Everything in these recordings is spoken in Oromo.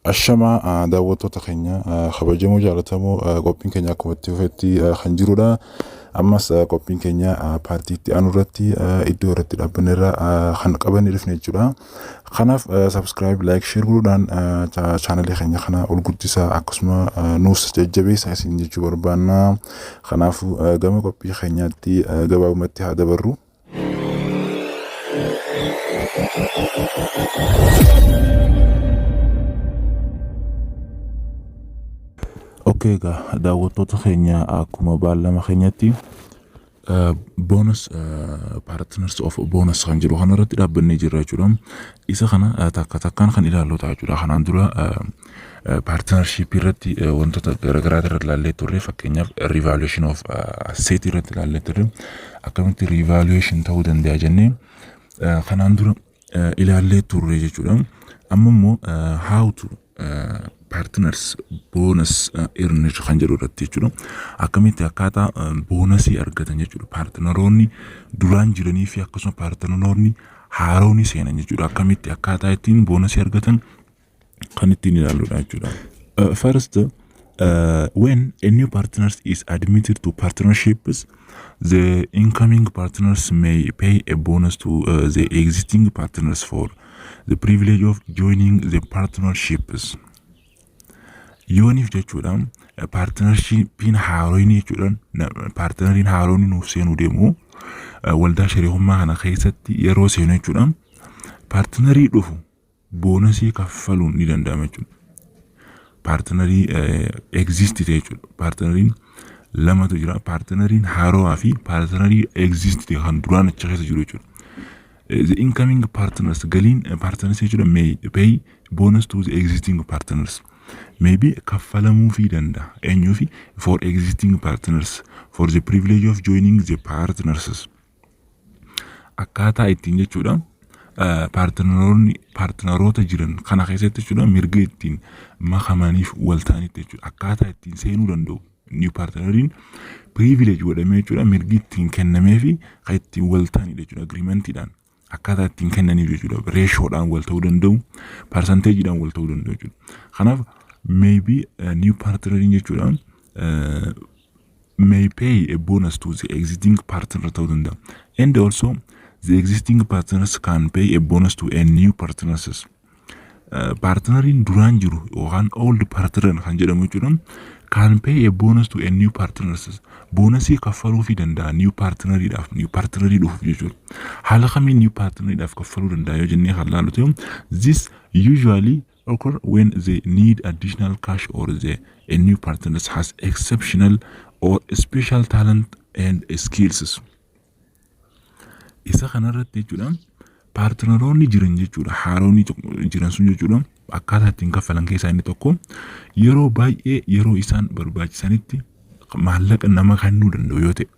Ashamaa, daawwattoota keenya kabajamoo jaallatamoo, qophiin keenya akkuma itti fufetti kan jirudha. Ammas qophiin keenya paartii itti aanu irratti iddoo irratti dhaabbanne irra kan qabannee dhufne jechuudha. Kanaaf subscribe, like, share godhuudhaan chaanalee keenya kana ol guddisaa, akkasuma nuus jajjabeessaa isin jechuu barbaanna. Kanaafuu gama qophii keenyaatti gabaabumatti haa dabarru. Okay, egaa daawwattoota keenya, akkuma baallama keenyatti bonus, partners of bonus kan jedhu kanarratti dhaabbannee jirra jechuudha. Isa kana takka takkaan kan ilaallu ta'a jechuudha. Kanaan dura partnership irratti wantoota garaagaraa irratti ilaallee turre. Fakkeenyaaf, revaluation of asset irratti ilaallee turre. Akkamitti revaluation ta'uu danda'a jennee kanaan dura ilaallee turre jechuudha. Amma immoo how to partners bonus earned kan jedhu irratti jechuudha. Akkamitti akkaataa boonasii argatan jechuudha. Paartinaroonni duraan jiranii fi akkasuma paartinaroonni haaroonni seenan jechuudha. Akkamitti akkaataa ittiin boonasii argatan kan ittiin ilaalludha jechuudha. First, when a new partner is admitted to partnerships, the incoming partners may pay a bonus to the existing partners for the privilege of joining the partnerships. Yooniif jechuudha, partnershipiin haaroonni jechuudha, paartinariin haaroonni nuuf seenuu deemu waldaa shariikummaa kana keessatti yeroo seenu jechuudha, paartinarii dhufu boonasii kaffaluun ni danda'ama jechuudha. Paartinarii exist ta'e jechuudha. Paartinariin lamatu jira. Paartinariin haarawaa fi paartinarii exist ta'e kan duraan achi keessa jiru jechuudha. The incoming partners, galiin partners jechuudha, may pay bonus to the existing partners. Maybe kaffalamuufii danda'a. Eenyuufi? For existing partners for the privilege of joining the partners. Akkaataa ittiin jechuudha, paartinaroonni paartinaroota jiran kana keessatti jechuudha, mirga ittiin makamaniif wal ta'anitti jechuudha, akkaataa ittiin seenuu danda'u. New partneriin privilege godhamee jechuudha, mirgi ittiin kennamee fi kan ittiin wal ta'anidha jechuudha. Agreementiidhaan akkaataa ittiin kennaniif jechuudha, ratiodhaan wal ta'uu danda'u, percentageiidhaan wal ta'uu danda'u jechuudha. Kanaaf maybe new partneriin jechuudha may pay a bonus to the existing partner ta'uu danda'a, and also the existing partners can pay a bonus to a new partners. Partneriin duraan jiru yookaan old partner kan jedhamu jechuudha, can pay a bonus to a new partners, boonasii kaffaluufii danda'a new partneriidhaaf, new partnerii dhufuuf jechuudha. Haala kamiin new partneriidhaaf kaffaluu danda'a yoo jennee kan laalu ta'u, this usually occur when they need additional cash or the a new partner has exceptional or special talent and skills. Isa kanarratti jechuudha, paartinaroonni jiran jechuudha, haaroonni jiran sun jechuudha, akkaataa ittiin kaffalan keessaa inni tokko yeroo baay'ee yeroo isaan barbaachisanitti maallaqa nama kennuu danda'u yoo ta'e,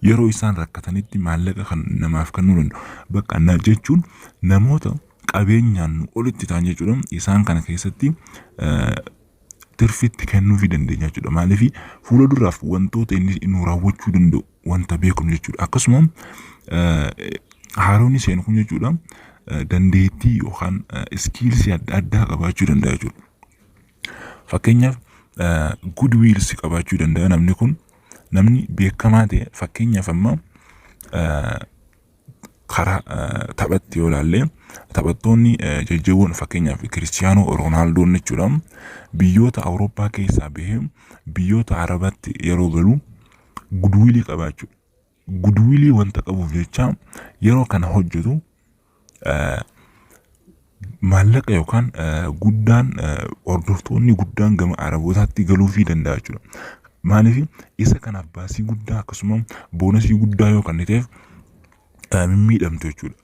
yeroo isaan rakkatanitti maallaqa kan namaaf kennuu danda'u, bakka na jechuun namoota qabeenyaan nu olitti ta'an jechuudha, isaan kana keessatti tirfitti kennuufii dandeenya jechuudha. Maaliif? Fuula duraaf wantoota inni nu raawwachuu danda'u wanta beeknu jechuudha. Akkasuma haaroonni seenu kun jechuudha, dandeettii yookaan skillsii adda addaa qabaachuu danda'a jechuudha. Fakkeenyaaf, goodwills qabaachuu danda'a namni kun, namni beekamaa ta'e. Fakkeenyaaf, amma karaa taphatti yoo ilaalle, taphattoonni jajjaboon, fakkeenyaaf Kiristiyaanoo Roonaaldoon jechuudha, biyyoota Awurooppaa keessaa bahee biyyoota Arabaatti yeroo galu goodwillii qabaachuudha. Goodwillii wanta qabuuf jecha yeroo kana hojjetu maallaqa yookaan guddaan, hordoftoonni guddaan gama Arabootaatti galuufii danda'a jechuudha. Maaliif? Isa kanaaf baasii guddaa akkasuma boonasii guddaa yoo kenniteef mimmiidhamtu jechuudha.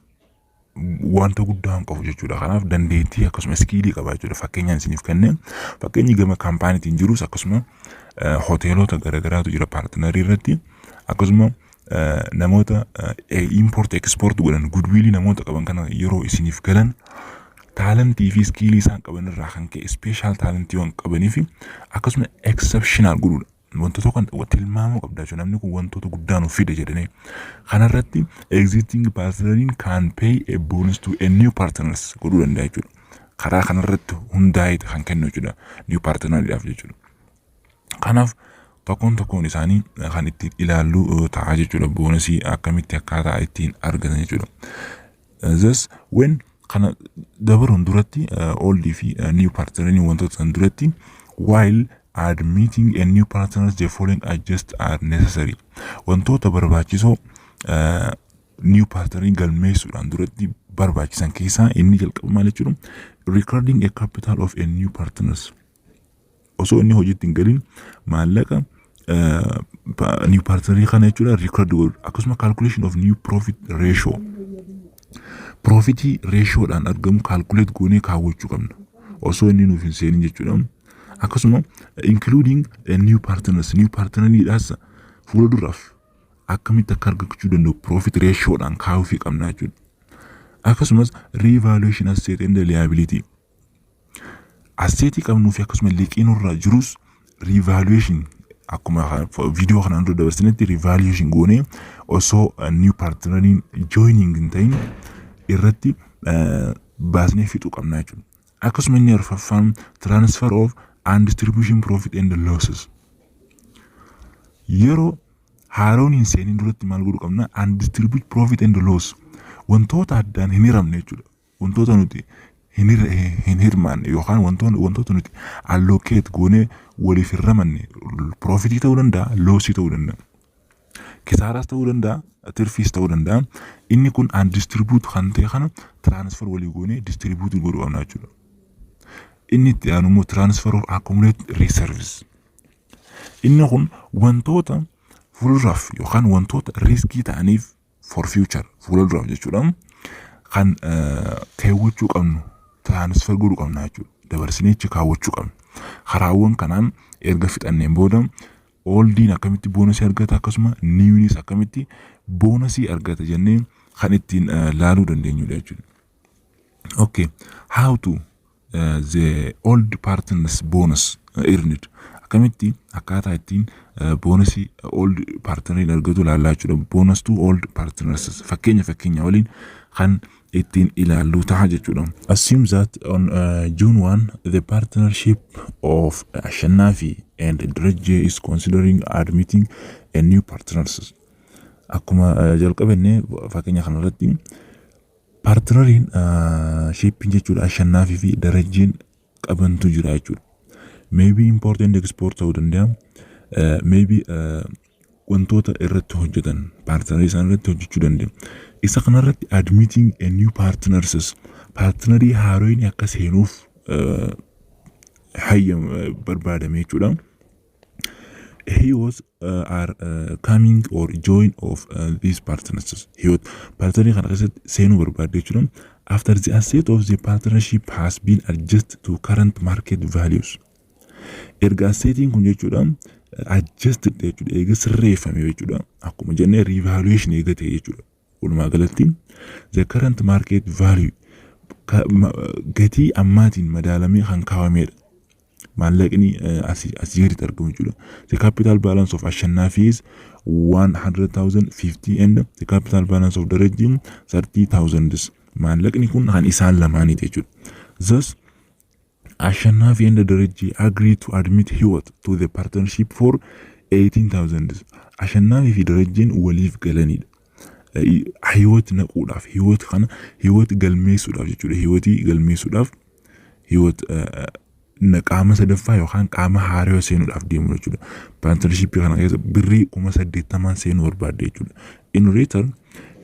Wanta guddaa hin qabu jechuudha. Kanaaf dandeettii akkasuma skillii qaba jechuudha. Fakkeenyaan isiniif kennee, fakkeenyi gama kaampaaniitiin jirus akkasuma hoteelota garaagaraatu jira paartinarii irratti, akkasuma namoota import export godhan, goodwillii namoota qaban kana yeroo isiniif galan talentii fi skillii isaan qaban irraa kan ka'e, special talentii waan qabanii fi akkasuma exceptional godhuudha. Wantoota kan tilmaamuu qabda jechuudha. Namni kun wantoota guddaa nuuf fida jedhanii. Kanarratti existing partneriin can pay a bonus to a new partners godhuu danda'a jechuudha. Karaa kanarratti hundaa'ee kan kennu jechuudha. New partneriidhaaf jechuudha. Kanaaf tokkoon tokkoon isaanii kan ittiin ilaallu ta'a jechuudha. Bonusii akkamitti akkaataa ittiin argatan jechuudha. Thus when kana dabaruun duratti, oldii fi new partnerii wantoota san duratti, while admitting a new partners, the following adjust are necessary. Wantoota barbaachisoo new partnerii galmeessuudhaan duratti barbaachisan keessaa inni jalqaba maal jechuudha? Recording a capital of a new partners. Osoo inni hojiitti hin galin maallaqa new partnerii kana jechuudha record godhu. Akkasuma calculation of new profit ratio. Profitii ratiodhaan argamu calculate goonee kaawwachuu qabna. Osoo inni nuuf hin seenin jechuudha. Akkasuma including a new partners, new partneriidhaas fuula duraaf akkamitti akka argachuu danda'u profit ratiodhaan kaa'uufii qabna jechuudha. Akkasumas revaluation asset and liability. Assetii qabnuu fi akkasuma liqii nurra jirus revaluation akkuma viidiyoo kanaan dura dabarsinetti revaluation goonee osoo new partneriin joining hin ta'in irratti baasnee fixuu qabna jechuudha. Akkasuma inni arfaffaan transfer of undistribution profit and losses. Yeroo haaroon hin seenin duratti maal godhuu qabna? Undistribute profit and loss. Wantoota addaan hin hiramne jechuudha. Wantoota nuti hin hirmaanne yookaan wantoota nuti allocate goonee waliif hin ramanne, profitii ta'uu danda'a, lossii ta'uu danda'a. Kisaaraas ta'uu danda'a, tirfiis ta'uu danda'a. Inni kun undistribute kan ta'e kana transfer walii goonee distribute godhuu qabna jechuudha. Inni itti aanu immoo transfer of accumulate reserves. Inni kun wantoota fuulduraaf yookaan wantoota riskii ta'aniif, for future, fuulduraaf jechuudha, kan keewwachuu qabnu transfer godhuu qabna jechuudha. Dabarsinee achi kaawwachuu qabna. Karaawwan kanaan erga fixanneen booda oldiin akkamitti bonusii argata, akkasuma newnis akkamitti bonusii argata jennee kan ittiin laaluu dandeenyudha jechuudha. Okay, how to the old partners bonus earned, akkamitti akkaataa ittiin bonusii old partneriin argatu ilaallaa jechuudha. Bonus to old partners fakkeenya waliin kan ittiin ilaallu ta'a jechuudha. Assume that on June 1 the partnership of Ashannafi and Dredge is considering admitting a new partners. Akkuma jalqabenne fakkeenya kanarratti partneriin shippiin jechuudha Ashannaafii fi Darajjeen qabantu jira jechuudha. Maybe import and export ta'uu danda'a. Maybe wantoota irratti hojjetan partnerii isaan irratti hojjechuu danda'u. Isa kanarratti admitting a new partners, partnerii haaroon akka seenuuf hayyam barbaadame jechuudha. He was are coming or join of these partners. He partnerii kana keessatti seenuu barbaade jechuudha. After the asset of the partnership has been adjusted to current market values. Erga assetiin kun jechuudha adjusted jechuudha, eega sirreeffame jechuudha, akkuma jennee revaluation eega ta'e jechuudha. Walumaa galatti the current market value, gatii ammaatiin madaalamee kan kaawwamedha. Maallaqni asii gaditti argamu jechuudha. The capital balance of Ashannaafi is 100,050 and the capital balance of Darajji 30,000. Maallaqni kun kan isaan lamaaniiti jechuudha. Thus Ashannaafi and Darajji agree to admit Hiwot to the partnership for 18,000. Ashannaafi fi Darajjiin waliif galanidha. Hiwot naquudhaaf, Hiwot kana, Hiwot galmeessuudhaaf jechuudha. Hiwotii galmeessuudhaaf, Hiwot qaama sadaffaa yookaan qaama haaraa seenuudhaaf deemu jechuudha. Partnershipii kana keessa birrii 80,000 seenuu barbaadde jechuudha. In return,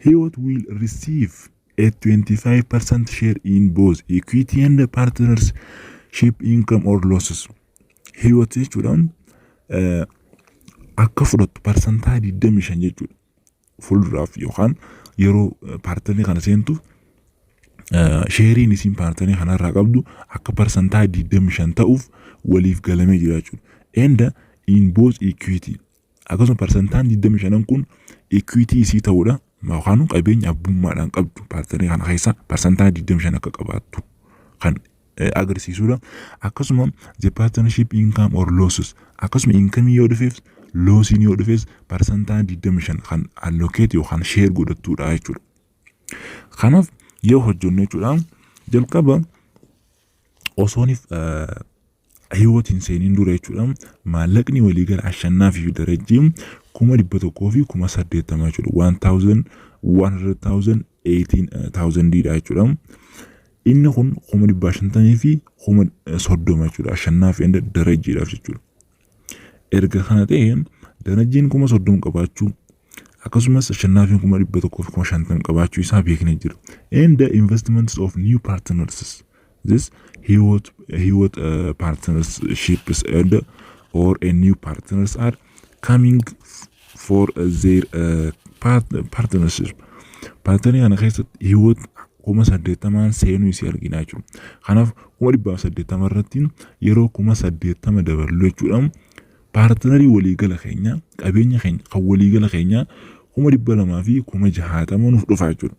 Hiwot will receive a 25% share in both equity and partnership income or losses. Hiwot jechuudha akka fudhattu parsantaa 25 jechuudha. Fuulduraaf yookaan yeroo partnerii kana seentu shareiin isiin partnerii kanarraa qabdu akka parsantaa 25 ta'uuf waliif galamee jira jechuudha. And in both equity, akkasuma parsantaan 25 kun equity isii ta'uudha yookaan qabeenya abbummaadhaan qabdu partnerii kana keessa parsantaa 25 akka qabaattu kan agarsiisudha. Akkasuma the partnership income or losses, akkasuma income yoo dhufeef, lossiin yoo dhufes parsantaa 25 kan allocate yookaan share godhattuudha jechuudha. Kanaaf yoo hojjennu jechuudha, jalqaba Osoonif Hiwoot hin seeniin dura jechuudha, maallaqni waliigala Ashannaa fi Darajjii 180,000 jechuudha. 1,100,000 18,000dha jechuudha. Inni kun 530,030 jechuudha. Ashannaa fi Darajjiidhaaf jechuudha. Erga kana ta'e, Darajjiin 30,000 qabaachuu, akkasumas Ashannaafiin 150,000 qabaachuu isaa beeknee jira. And the investments of new partners, this Hiwot partnerships and or a new partners are coming for their partnership. Partnerii kana keessatti Hiwot 80,000n seenuu isii argina jechuudha. Kanaaf 180,000 irratti yeroo 80,000 daballu jechuudha. Partnerii waliigala keenya, qabeenya keenya kan waliigala keenya 260,000 nuuf dhufa jechuudha.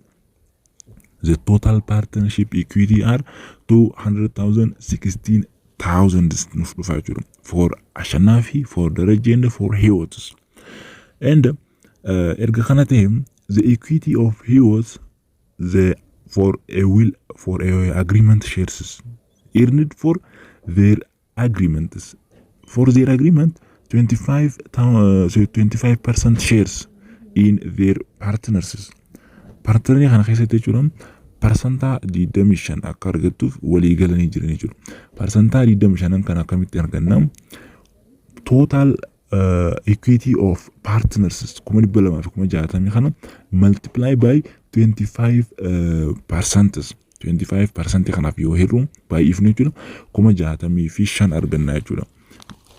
The total partnership equity are 200,016,000 nuuf dhufa jechuudha. For Ashannaafi, for Darajjee and for Hiwots. And erga kana ta'e, the equity of Hiwots, the for a will for a agreement shares earned for their agreements, for their agreement 25, so 25% shares in their partners. Partnerii kana keessatti jechuudha, parsantaa 25 akka argattuuf walii galanii jiran jechuudha. Parsantaa 25 kan akkamitti arganna? Total equity of partners 260,000 kana multiply by 25 percent, 25% kanaaf yoo hir'u, baay'ifnu jechuudha, 65,000 arganna jechuudha.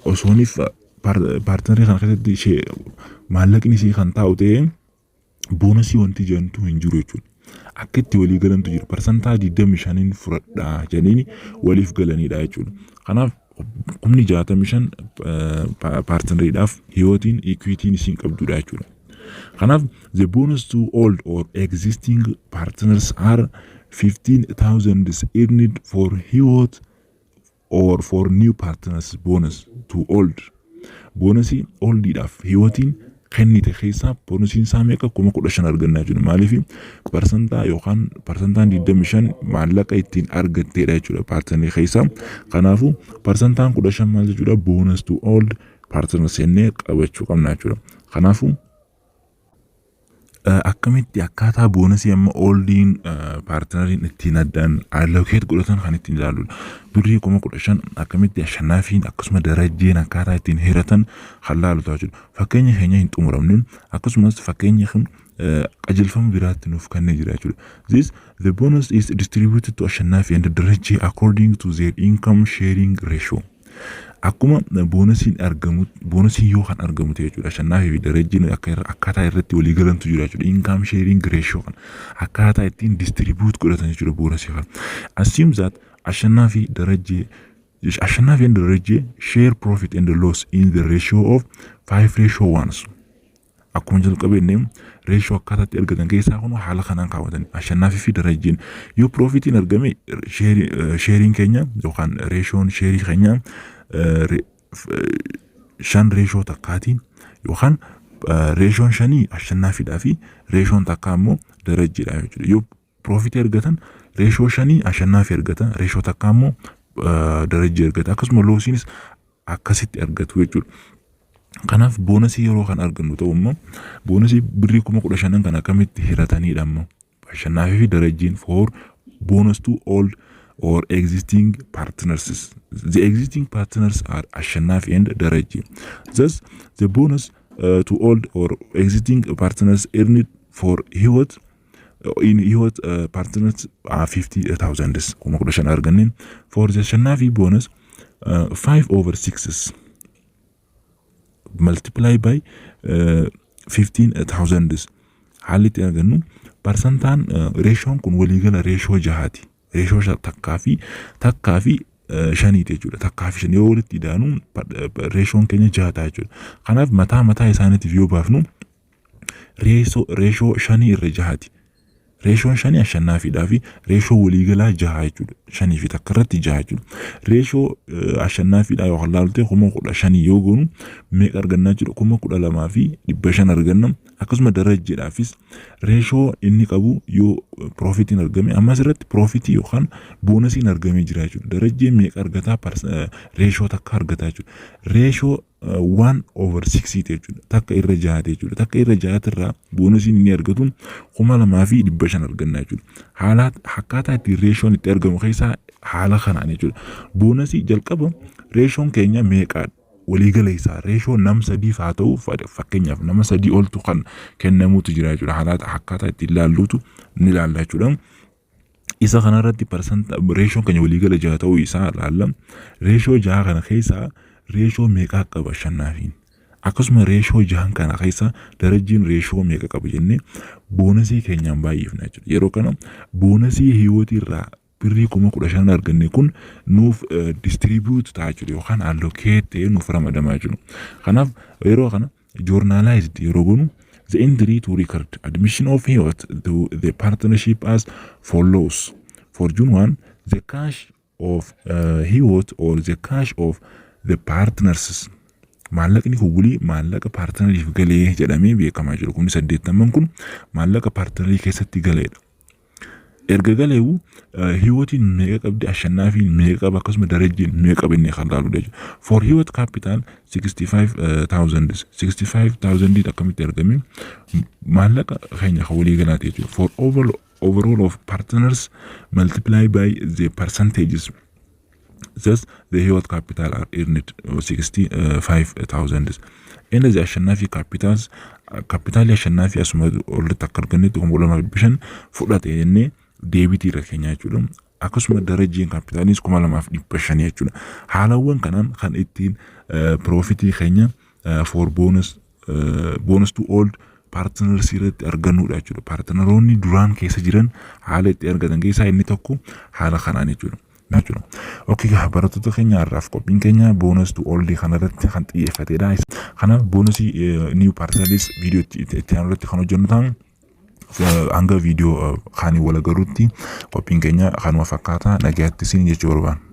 Osooniif partnerii kana keessatti ishee maallaqni isii kan taa'u ta'ee, bonusii wanti jedhamtu hin jiru jechuudha. Akka itti walii galantu jira. Parsantaa 25n fudhadhaa jedhanii waliif galanidha jechuudha. Kanaaf 65,000 partneriidhaaf Hiyootiin equityn isiin qabdudha jechuudha. Kanaaf the bonus to old or existing partners are 15,000 earned for Hiyoot or for new partners. Bonus to old, bonusii oldiidhaaf Hiyootiin kennite keessaa bonusiin isaa meeqa? 15,000 argannaa jechuudha. Maaliif? Parsantaa yookaan parsantaan 25 maallaqa ittiin argatteedha jechuudha partnerii keessaa. Kanaafuu parsantaan 15 maal jechuudha? Bonus to old partners jennee qabachuu qabna jechuudha. Kanaafuu akkamitti akkaataa bonusii amma oldiin partneriin ittiin addaan allocate godhatan kan ittiin ilaalludha. Birrii 15,000 akkamitti Ashannaafiin akkasuma Darajjeen akkaataa ittiin hiratan kan laalu ta'a jechuudha. Fakkeenya keenya hin xumuramne, akkasumas fakkeenya kun qajeelfama biraatti nuuf kennee jira jechuudha. This the bonus is distributed to Ashannaafi and Darajjee according to their income sharing ratio. Akkuma bonusiin argamu, bonusiin yoo kan argamu ta'e jechuudha. Ashannaafii fi Darajjiin akka akkaataa irratti walii galantu jira jechuudha. Income sharing ratio kan akkaataa ittiin distribute godhatan jechuudha bonusii kan. Assume that Ashannaafi and Darajjee share profit and loss in the ratio of 5 ratio 1. Akkuma jalqabenne, ratio akkaataa itti argatan keessaa kun haala kanaan kaawwatan. Ashannaafii fi Darajjiin yoo profitiin argame, shareiin keenya yookaan ratioon shareii keenya 5 ratio takkaatiin, yookaan ratioon shanii Ashannaafiidhaa fi ratioon takkaa immoo Darajjiidha jechuudha. Yoo profitii argatan, ratio shanii Ashannaafii argatan, ratio takkaa immoo Darajjii argata. Akkasuma lossiinis akkasitti argatu jechuudha. Kanaaf bonusii yeroo kan argannu ta'u immoo, bonusii birrii 15,000 kan akkamitti hiratanidha immoo Ashannaafii fi Darajjiin for bonus to old or existing partners. The existing partners are Ashannafi and Daraji. Thus, the bonus to old or existing partners earned for Hiwot in Hiwot partners are 50,000, 15,000 arganneen. For the Ashannafi bonus, 5 over 6 multiply by 15,000. Haalli itti argannu, parsantaan ratioon kun waliigala ratio jahaati. Ratio takkaa fi shaniiti jechuudha. Takkaa fi shan yoo walitti idaanu, ratioon keenya jaha ta'a jechuudha. Kanaaf mataa mataa isaaniitiif yoo baafnu, ratio shanii irra jahaati. Ratioon shanii Ashannaafiidhaa fi ratio waliigalaa jaha jechuudha. Shanii fi takka irratti jaha jechuudha. Ratio Ashannaafiidhaa yoo laalte 15,000 yoo goonu meeqa argannaa jechuudha? 12,500 arganna. Akkasuma Darajjeedhaafis ratio inni qabu yoo profitiin argame, ammas irratti profitii yookaan bonusiin argamee jira jechuudha. Darajjeen meeqa argataa? Ratio takka argataa jechuudha. Ratio 1/6 jechuudha. Takka irra jahaate jechuudha. Takka irra jahaatirraa bonusiin inni argatu 2,500 arganna jechuudha. Haala akkaataa ittiin ratioon itti argamu keessaa haala kanaan jechuudha. Bonusii jalqaba ratioon keenya meeqaadha? Waliigala isaa ratio nam sadiif haa ta'u, fakkeenyaaf nama sadii oltu kan kennamuutu jira jechuudha. Haala akkaataa ittiin ilaalluutu ni ilaalla jechuudha. Isa kanarratti percent ratioon keenya waliigala jaha ta'uu isaa ilaalla. Ratio jaha kana keessaa ratio meeqaa qaba Ashannaafiin? Akkasuma ratio jahan kana keessa Darajjiin ratio meeqa qaba jennee bonusii keenyaan baay'ifna jechuudha. Yeroo kana bonusii Hiwootii irraa birrii 15,000 arganne kun nuuf distribute ta'a jechuudha yookaan allocate ta'ee nuuf ramadamaa jechuudha. Kanaaf yeroo kana journalized yeroo goonu, the entry to record admission of Hiwot to the partnership as follows. For June 1, the cash of Hiwot or the cash of the partners, maallaqni kun wulii maallaqa partneriif galee jedhamee beekamaa jiru. 80,000 kun maallaqa partnerii keessatti galeedha. Erga galeewu Hiwootiin meeqa qabdi, Ashannaafiin meeqa qaba, akkasuma Darajjiin meeqa qaba inni kan laaludha jechuudha. For Hiwot capital 65,000, 65,000 akkamitti argame? Maallaqa keenya kan walii galaati jechuudha. For overall of partners multiply by the percentages. Thus, the Hiwot capital are earned 65,000. And the Ashannafi capitals, capitalii Ashannaafi asuma olitti akka argannetti 2,500 fudhate jennee debitii irra keenya jechuudha. Akkasuma Darajjiin capitaliis 2,500 jechuudha. Haalawwan kanaan kan ittiin profitii keenya for bonus to old partners irratti argannudha jechuudha. Partneroonni duraan keessa jiran haala itti argatan keessaa inni tokko haala kanaan jechuudha. Okay, barattoota keenya, har'aaf qophiin keenya bonus to old kanarratti kan xiyyeeffatedha. Kanaaf bonusii new partners viidiyoo itti aanu irratti kan hojjennu ta'an, hanga viidiyoo kaanii wal agarruutti qophiin keenya kanuma fakkaata. Nagaatti isin jechuu barbaanna.